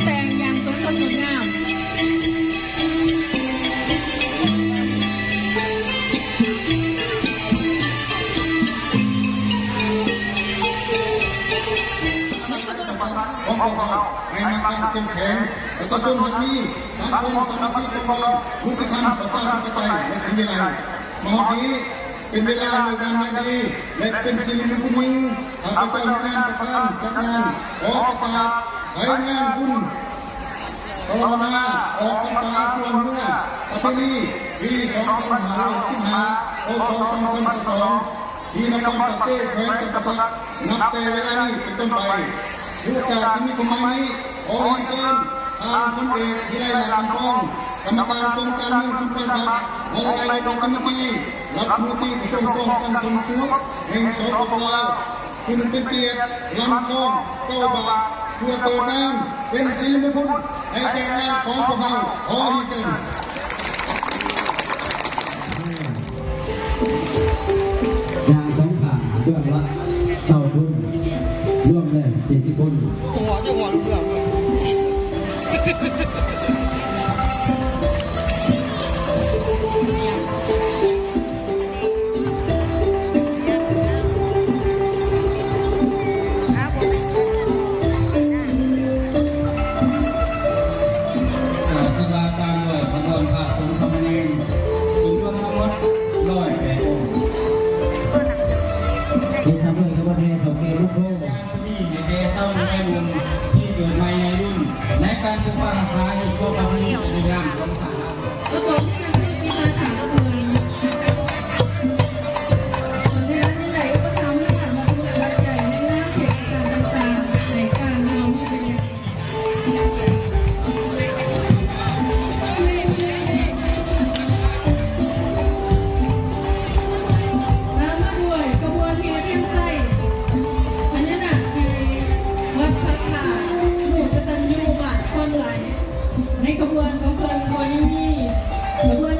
ແຕ່ງຢ່າງສວຍສົດງົດງາມ. ຂອງພວກເຮົາໃຫ້ມີຄວາມເຂັ້ມແຂງ, ປະຊາຊົນຮັກມີ, ສັງຄົມສາມັກຄີປົກປ້ອງ, ຍຸຕິທຳ, ປະຊາທິປະໄຕ ແລະ ສີວິໄລ. ມາຮອດນີ້ ເປັນເວລາເລີກງາມຍາມດີ ແລະ ເປັນສິລິມຸງຄຸນຍິ່ງ ຂ້າພະເຈົ້າ ໃນນາມປະທານຈັດງານ ຂໍປະກາດໃຫ້ງານບຸນພາວະນາອອກພັນສາສ່ວນເມືອ ປະເພນີ ປີສອງພັນຫ້າຮ້ອຍຫົກສິບຫ້າ ພ.ສ. ສອງພັນຊາວສອງ ທີ່ນະຄອນປາກເຊ ແຂວງຈຳປາສັກ ນັບແຕ່ເວລານີ້ເປັນຕົ້ນໄປ. ຖືໂອກາດທີ່ມີຄວາມໝາຍນີ້ ຂໍຮຽນເຊີນທ່ານ ພົນເອກ ວິໄລ ຫຼ້າຄຳຟອງ ກຳມະການກົມການເມືອງຊຸມແຂວງພັກ ຮອງນາຍົກລັດຖະມົນຕີ ລັດຖະມົນຕີກະຊວງປ້ອງກັນສາທາລະນະສຸກ ແຫ່ງ ສປປ ລາວ ຂຶ້ນເປັນກຽດລຳຄອງເກົ້າບາດ ເພື່ອເປີດງານເປັນສິລິມຸງຄຸນໃຫ້ແກ່ງານຂອງພວກເຮົາ. ຂໍຮຽນເຊີນ. ຍ່າງສອງຂ້າງເບື້ອງລະຊາວຄົນ ລວມແລ້ວສີ່ສິບຄົນ. ໂອ້ໂຫ ເຈົ້າພໍ່ເລື່ອງເວີຍ. ເອີ ເຊິ່ງວ່າການໄຫວ້ພະນອນພະສົງສາມະເນນ ສົມລວມທັງໝົດຮ້ອຍແປດອົງ. ເຮັດທຳດ້ວຍຂະບວນແຫ່ເຖົ້າແກ່ລຸງໂພ ຢ່າງຜູ້ນີ້ໃຫ້ແກ່ຊາວໜຸ່ມໄວໜຸ່ມທີ່ເກີດໃໝ່ໃນລຸ້ນ ໃນການປົກປັກຮັກສາຮີດຄອງປະເພນີອັນດີງາມຂອງຊາດເຮົາ. ປະກອບດ້ວຍນັກເຕະກິລາຂາກເຂື່ອນ ເພິ່ນໄດ້ຮັບເງິນໄດ້ອຸປະຖຳ ແລະ ການມາສຳເລັດບັດໃຫຍ່ໃນງານເທດສະການຕ່າງໆ ໃນການຮ່ວມມີເປັນຢ່າງດີ. ຕາມມາດ້ວຍຂະບວນແຫ່ພຽງໄຊ ພະຍານາກໃຫຍ່ ວັດພະທາດ ລູກກະຕັນຍູ ບ້ານຄວາມໄຫຼ. ໃນຂະບວນຂອງເພິ່ນກໍຍັງມີຂະບວນ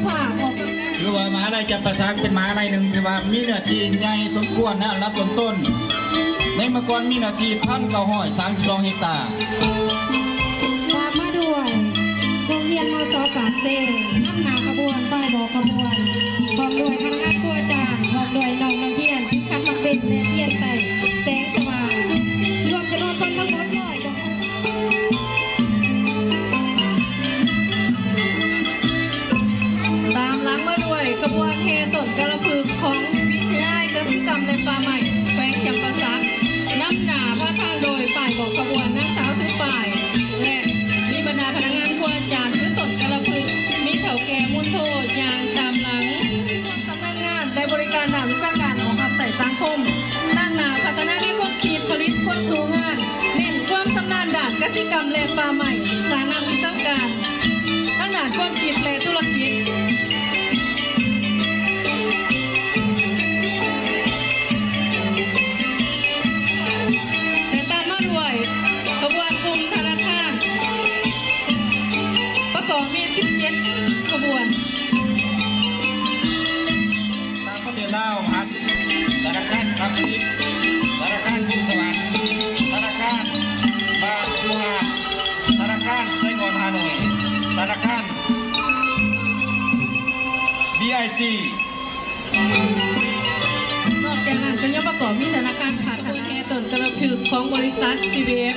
ພາບອອກ ຫຼືວ່າມະຫາໄລຈຳປາສັກເປັນມະຫາໄລໜຶ່ງທີ່ວ່າມີເນື້ອທີ່ໃຫຍ່ສົມຄວນໃນອັນດັບຕົ້ນໆ ໃນເມື່ອກ່ອນມີເນື້ອທີ່ ໜຶ່ງພັນເກົ້າຮ້ອຍສາມສິບສອງ ເຮັກຕາ. ຕາມມາດ້ວຍໂຮງຮຽນ ມສ ປາກເຊ ນຳໜ້າຂະບວນ ປ້າຍບອກຂະບວນ ພ້ອມດ້ວຍພະນັກງານ ຄູອາຈານ ພ້ອມດ້ວຍນ້ອງນັກຮຽນ ທີ່ຂັນໝາກເບັນ ແລະ ທຽນໄຕ້ແສງສະຫວ່າງ ລວມຈຳນວນຄົນທັງໝົດຮ້ອຍກວ່າຄົນ. ຕາມຫຼັງມາດ້ວຍຂະບວນແຫ່ຕົ້ນກາລະພຶກຂອງວິທະຍາໄລກະສິກຳ ແລະ ປ່າໄມ້ ແຂວງຈຳປາສັກ ນຳໜ້າພາທາງໂດຍປ້າຍບອກຂະບວນ ນາງສາວຖືປ້າຍ ແລະ ມີບັນດາພະນັກງານຄູອາຈານຖືຕົ້ນກາລະພຶກ, ມີເຖົ້າແກ່ມູນໂທຍ່າງຕາມຫຼັງ. ສຳນັກງານ ແລະ ບໍລິການດ້ານວິຊາການອອກຮັບໃຊ້ສັງຄົມ, ຕັ້ງໜ້າພັດທະນາແນວຄວາມຄິດຜະລິດຄົນສູ່ງານ, ເນັ້ນຄວາມຊຳນານດ້ານກະສິກຳ ແລະ ປ່າໄມ້, ສ້າງນັກວິຊາການທາງດ້ານຄວາມຄິດ ແລະ ທຸລະກິດ. ແລະ ຕາມມາດ້ວຍຂະບວນກຸ່ມທະນາຄານ ປະກອບມີສິບເຈັດຂະບວນ. ຕ່າງປະເທດລາວ ທະນາຄານພານິດ, ທະນາຄານກຸງສະຫວັນ, ທະນາຄານບາງຄູຮານ, ທະນາຄານໄຊກອນຮາໂນ້ຍ, ທະນາຄານບີໄອຊີ. ນອກຈາກນັ້ນກໍຍັງປະກອບມີທະນາຄານພາດທະນາ. ຂະບວນແຫ່ຕົ້ນກາລະພຶກຂອງບໍລິສັດ ຊີບີເອັຟ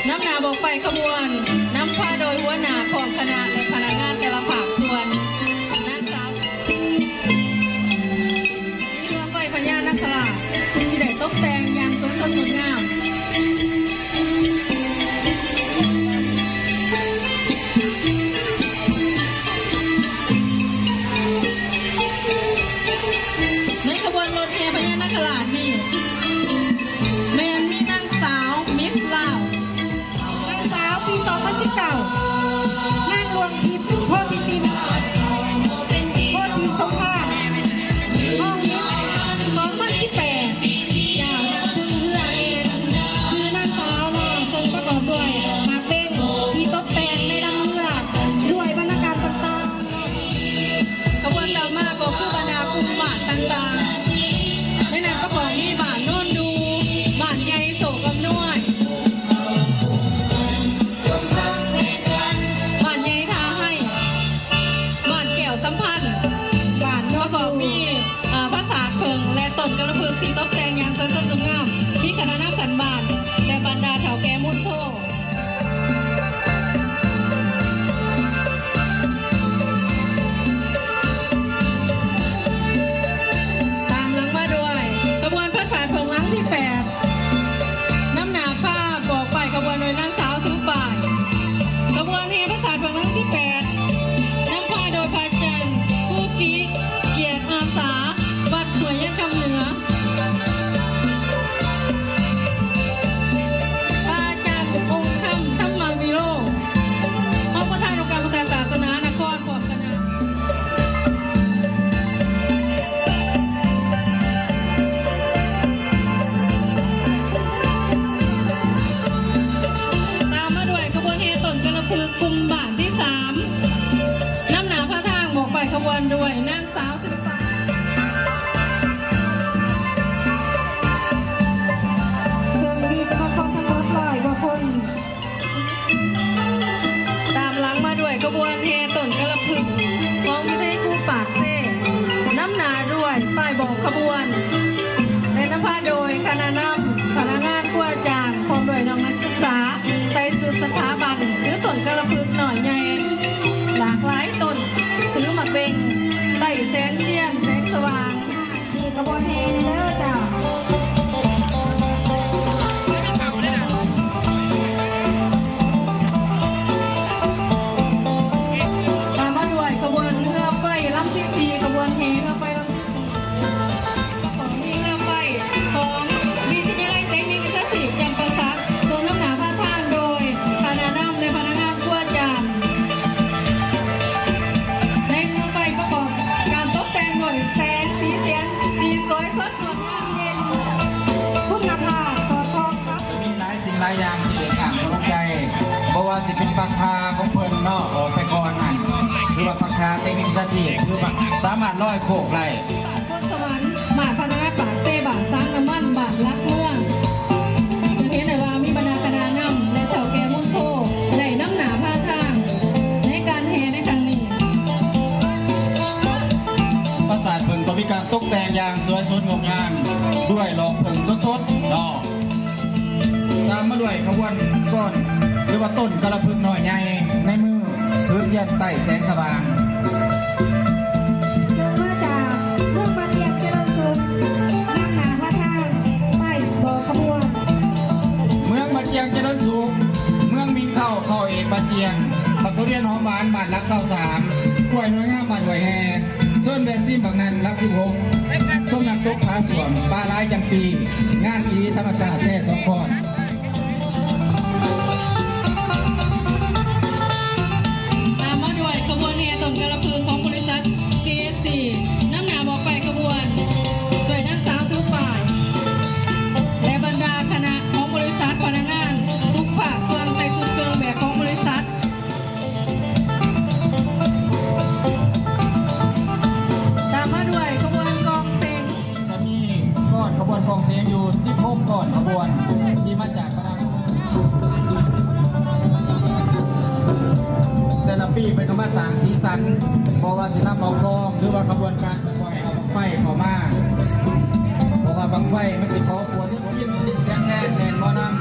ນຳໜ້າບອກໄຟຂະບວນ ນຳພາໂດຍຫົວໜ້າພ້ອມຄະນະ ແລະ ພະນັກງານແຕ່ລະພາກສ່ວນ. ນາງສາວ ມີເຮືອໄຟພະຍານາຄະລາດ ທີ່ໄດ້ຕົກແຕ່ງຢ່າງສວຍສົດງົດງາມ. ໃນຂະບວນລົດແຫ່ພະຍານາຄະລາດນີ້ ແມ່ນມີນາງສາວມິສລາວ ນາງສາວປີສອງພັນສິບເກົ້າ ນາງຫຼວງທິບ ໂພທິສິນ ໂພທິສົມພານ ນ້ອງນິດ ສອງພັນສິບແປດ ເຈົ້າ ນາງເຮືອເອງ ຄືນາງສາວເນາະ ເຊິ່ງປະກອບດ້ວຍໝາກເບັນທີ່ຕົກແຕ່ງໃນລຳເຮືອດ້ວຍວັນນະກຳຕ່າງໆ. ຂະບວນຕໍ່ມາກໍຄືບັນດາກຸ່ມບ້ານຕ່າງໆ ໃນນັ້ນປະກອບມີບ້ານໂນນດູ, ບ້ານໃຫຍ່ໂຊກອຳນວຍ, ບ້ານໃຫຍ່ທ່າໄຮ, ບ້ານແກ້ວສຳພັນ, ບ້ານປະກອບມີ ເອີ ຜາສາດເຜິ້ງ ແລະ ຕົ້ນກາລະພຶກທີ່ຕົກແຕ່ງຢ່າງສວຍສົດງົດງາມ, ມີຄະນະນຳຂັ້ນບ້ານ ແລະ ບັນດາເຖົ້າແກ່ມູນໂທ. ຕາມຫຼັງມາດ້ວຍຂະບວນຜາສາດເຜິ້ງຫຼັງທີແປດ ນຳໜ້າພາບອອກປ້າຍຂະບວນໂດຍນາງສາວຖືປ້າຍ. ຂະບວນແຫ່ຜາສາດເຜິ້ງຫຼັງທີແປດ ນຳພາໂດຍພະອາຈານ ຄູກິ ກຽດອາສາ ວັດຫ້ວຍຍາງຄຳເໜືອ. ພະອາຈານອົງຄຳ ທຳມະວິໂລ ຮອງປະທານອົງການພຸດທະສາສະໜານະຄອນ ພ້ອມຄະນະ. ຕາມມາດ້ວຍຂະບວນແຫ່ຕົ້ນກາລະພຶກກຸ່ມບ້ານທີສາມ ນຳໜ້າພາທາງອອກປ້າຍຂະບວນໂດຍນາງ ສາວຖືປ້າຍ ເຊິ່ງມີຈຳນວນຄົນທັງໝົດຮ້ອຍກວ່າຄົນ. ຕາມຫຼັງມາດ້ວຍຂະບວນແຫ່ຕົ້ນກາລະພຶກຂອງວິທະຍາໄລຄູປາກເຊ ນຳໜ້າດ້ວຍປ້າຍບອກຂະບວນ ແລະ ນຳພາໂດຍຄະນະນຳ, ພະນັກງານ, ຄູອາຈານ ພ້ອມດ້ວຍນ້ອງນັກສຶກສາ ໃສ່ຊຸດສະຖາບັນ ຖືຕົ້ນກາລະພຶກນ້ອຍໃຫຍ່ຫຼາກຫຼາຍຕົ້ນ ຖືໝາກເບັນ ໄຕ້ແສງທຽນ ແສງສະຫວ່າງ. ຂະບວນແຫ່ເດີເຈົ້າ. ຕາມມາດ້ວຍຂະບວນເຮືອໄຟລຳທີສີ່ ຂະບວນແຫ່ເຮືອໄຟລຳທີສີ່ ມີເຮືອໄຟຂອງວິທະຍາໄລເຕັກນິກວິຊາຊີບຈຳປາສັກ ເຊິ່ງນຳໜ້າພາທາງໂດຍຄະນະນຳ ແລະ ພະນັກງານຄູອາຈານ. ໃນເຮືອໄຟປະກອບການຕົກແຕ່ງດ້ວຍແສງສີສຽງທີ່ສວຍສົດ ຄຸນນະພາບສອດຄ່ອງກັບ ຈະມີຫຼາຍສິ່ງຫຼາຍຢ່າງທີ່ເປັນການກຳລັງໃຈ ບໍ່ວ່າຊິເປັນປາກຜ້າຂອງເພິ່ນເນາະ ອອກໄປກ່ອນຫັ້ນ ຫຼື ວ່າພາກເທກນິກວິຊາຊີບ ຄືວ່າສາມາດລອຍໂຄກໄດ້. ບ້ານໂພນສະຫວັນ, ບ້ານພັດທະນາປາກເຊ, ບ້ານສາງນ້ຳມັນ, ບ້ານຫຼັກເມືອງ. ຈະເຫັນໄດ້ວ່າມີບັນດາຄະນະນຳ ແລະ ເຖົ້າແກ່ມົນໂທ ໄດ້ນຳໜ້າພາທາງໃນການແຫ່ໃນຄັ້ງນີ້. ປາສາດເຜິ້ງກໍມີການຕົກແຕ່ງຢ່າງສວຍສົດງົດງາມ ດ້ວຍດອກເຜິ້ງສົດໆເນາະ. ຕາມມາດ້ວຍຂະບວນກ້ອນ ຫຼືວ່າຕົ້ນກາລະພຶກນ້ອຍໃຫຍ່ ໃນມືຖືທຽນໃຕ້ແສງສະຫວ່າງ. ລົງມາຈາກເມືອງບາດຈຽງຈະເລີນສຸກ ນຳໜ້າພາທາງໄປບອກຂະບວນ. ເມືອງບາດຈຽງຈະເລີນສຸກ ເມືອງມິງເຂົ້າ ເຂົ້າເອກບາດຈຽງ ບັກທຸລຽນຫອມຫວານ ບ້ານຫຼັກຊາວສາມ ກ້ວຍໜ່ວຍງາມ ບ້ານຫ້ວຍແຮ່ ເຊີນແວະຊີມບັກນັ່ນ ຫຼັກສິບຫົກ ສົ້ມນ້ຳຕົກຜາສ້ວມ ປາຫຼາຍຈຳປີ ງາມອີ່ຫຼີທຳມະຊາດແທ້ສອງຄອນ. ຕາມມາດ້ວຍຂະບວນແຫ່ຕົ້ນກາລະພຶກຂອງບໍລິສັດ ຊີເອັດຊີ ນຳໜ້າອອກໄປຂະບວນ ດ້ວຍນາງສາວຖືປ້າຍ ແລະ ບັນດາຄະນະຂອງບໍລິສັດ, ພະນັກງານທຸກພາກສ່ວນໃສ່ຊຸດເຄື່ອງແບບຂອງບໍລິສັດ. ຕາມມາດ້ວຍຂະບວນກອງເສັງ. ຈະມີກ້ອນຂະບວນກອງເສັງຢູ່ສິບຫົກກ້ອນຂະບວນ ທີ່ມາຈາກບັນດາ ແຕ່ລະປີເພິ່ນກໍມາສ້າງສີສັນ ບໍ່ວ່າຊິນຳເອົາກອງ ຫຼືວ່າຂະບວນການ ບໍ່ໃຫ້ເອົາບັ້ງໄຟເຂົ້າມາ ເພາະວ່າບັ້ງໄຟມັນຊິຂໍປວດ ສຽງແຄນແລ່ນບໍ່ນຳ.